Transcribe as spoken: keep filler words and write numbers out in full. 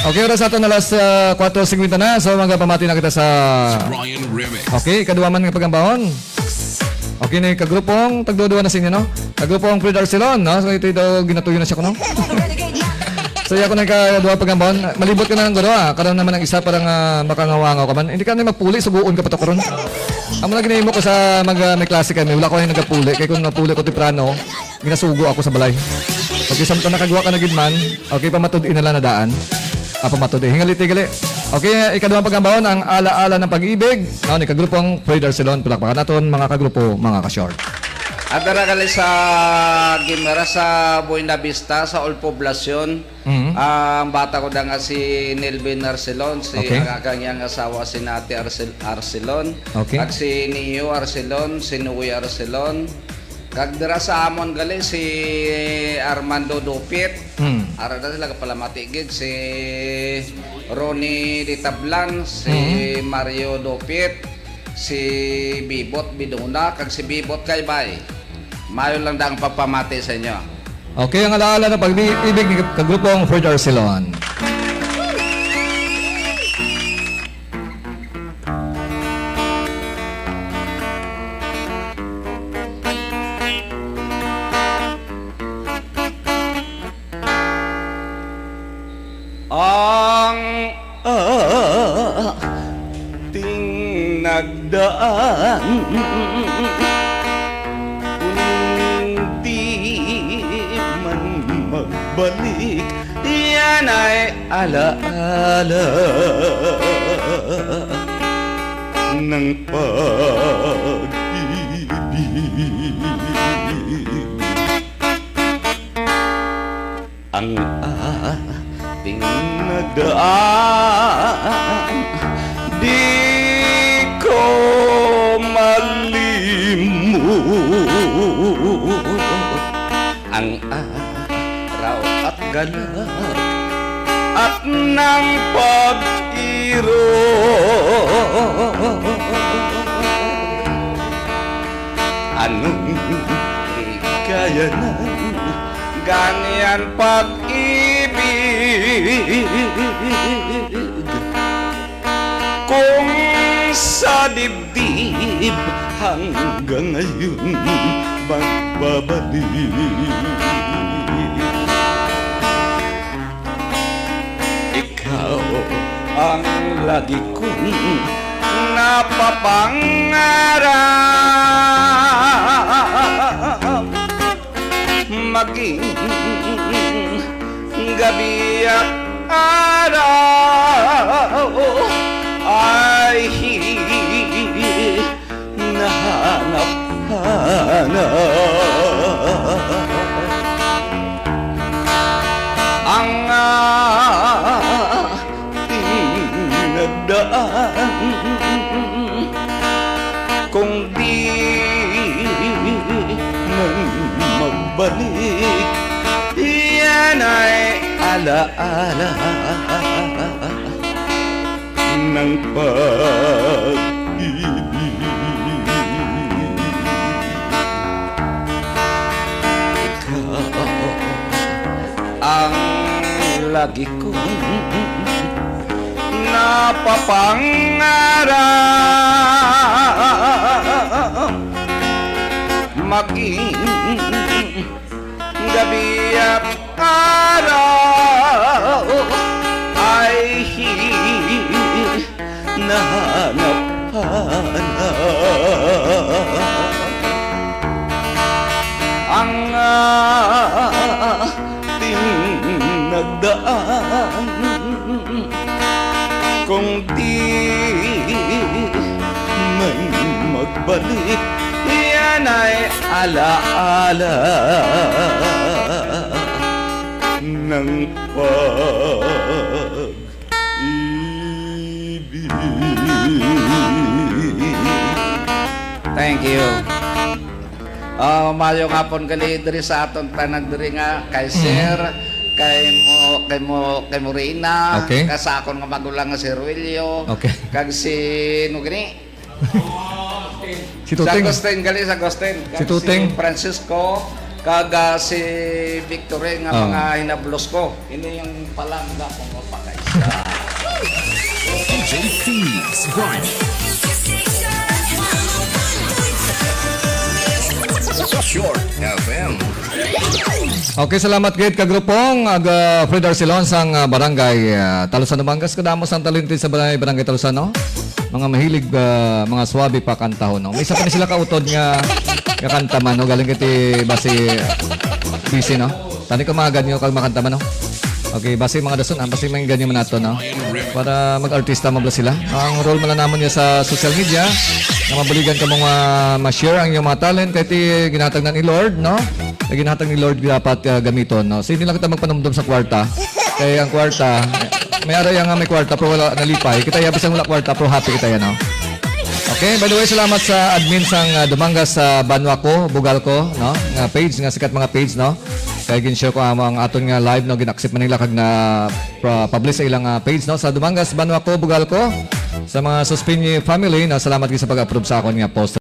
Okay, oras nato na alas, ah, kuwatro singkwenta na. So, magapamati na kita sa Brian Remix. Okay, kadua man nga pag-ambahon. Okay, ni kagrupong, tagduduwa na sa inyo, no? Kagrupong Fred Arcelon, no? So, ito, ito, ginatuyo na siya ko, no? So, iya ko na ikaduha pag-ambahon. Malibot ka na lang, guro, ah. Karon naman ang isa, parang, ah, makangawangaw ka man. Hindi ka na mapuli, suguon ka pa to karon. Amo na ginahimo ko sa mag, ah, may klase kami. Wala ko yung nagapuli. Kaya kung napuli ko temprano, ginasugo ako sa balay. Okay, samtang nakagwa ka na gid man, okay, pamatud-i na lang na daan. Ah, pamatud-i. Hingali, tigali. Okay, ikaduhang pag-ambahon, ang Ala-Ala ng Pag-ibig. No, ni kagrupong Fred Arcelon. Palakpakan naton, mga kagrupo, mga ka-short. At dara gali sa Guimara, sa Buena Vista, sa Old Poblacion. Mhm. Ang bata ko da nga si Nelvin Arcelon, si Okay. ang akang iyang asawa si Nati Arcel-, Arcelon, Okay. kag si Neo Arcelon, si Noe Arcelon, kag dira sa amon gali si Armando Dupit. Hmm. Ara na sila kapalamati gid si Ronnie Ditablan, si Hmm. Mario Dupit, si Bibot Biduna, kag si Bibot Kaybay. Mayo lang da ang pagpamati sa inyo. Okay, ang Ala-Ala ng Pag-ibig ni kagrupong Fred Arcelon. Ang ating nagdaan, kung di man magbalik, yan ay ala-ala ng pag-ibig. Ang ating nagdaan, di ko malimot. Ang araw at galak at ng pag-iro. Anong ligaya ng ganyan pag-ibig? Kung sa dibdib hanggang ngayon magbabalik. Ikaw ang lagi kong napapangarap. Maging gabi at araw ay nahanap-hanap. Ang ating nagdaan, kung di man magbalik, yan ay ala-ala ng pag-ibig. Ikaw ang lagi kong napapangarap. Maging gabi at araw ay nahanap-hanap. Ang ating nagdaan, kung di man magbalik, yan ay ala-ala ng pag-ibig. Thank you. Ah, maayong hapon gali diri sa aton tanan diri nga kay Mhm. Sir, kay mo, kay mo, kay Morena, Okay. kag sa akon nga magulang nga si Ruelio, Okay. kag si, ano gani? Si Si Tuting. Agustin, gali sa Agustin. Si Kag Tuting. si Francisco, Kag ah, si Victory nga Oh. mga hinablos ko. Ini yung palangga ko mo pakaisa. D J Phoenix Prime. Short F M. Okay, salamat gid ka grupong ag ah, Fred Arcelon sang ah, barangay ah, Talusan, Dumangas. Kadamo sang talented sa barangay, barangay Talusan, no? Mga mahilig, ah, mga swabe pa kantahon, no? May isa pa ni sila kautod nga nga kanta man, no? Galing kiti basi busy, no? Tani ko mga ganyo kag makanta man, no? Okay, basi mga dason, ah, basi may ganyo man nato, no? Para mag-artista mo bala sila. Ang role man namon niya sa social media, nga mabuligan ka mga ma-share ang inyong mga talent, kay ti ginhatag na ni Lord, no? Kay ginhatag ni Lord dapat ah, gamiton, no? Sige lang kita magpanumdom sa kwarta. Kay ang kwarta, may ara yang nga may kwarta pero wala nalipay. Kita ya bisan wala kwarta pero happy kita ya, no? Okay, by the way, salamat sa admin sang ah, Dumangas sa Banwa ko, Bugal ko, no? Nga page, nga sikat mga page, no? Kay gin-share ko amo ang aton nga live, no? Gin-accept man nila kag na pra- publish sa ilang ah, page, no? Sa Dumangas, Banwa ko, Bugal ko. Sa mga Suspini family, no? Salamat gid sa pag-approve sa akon nga post.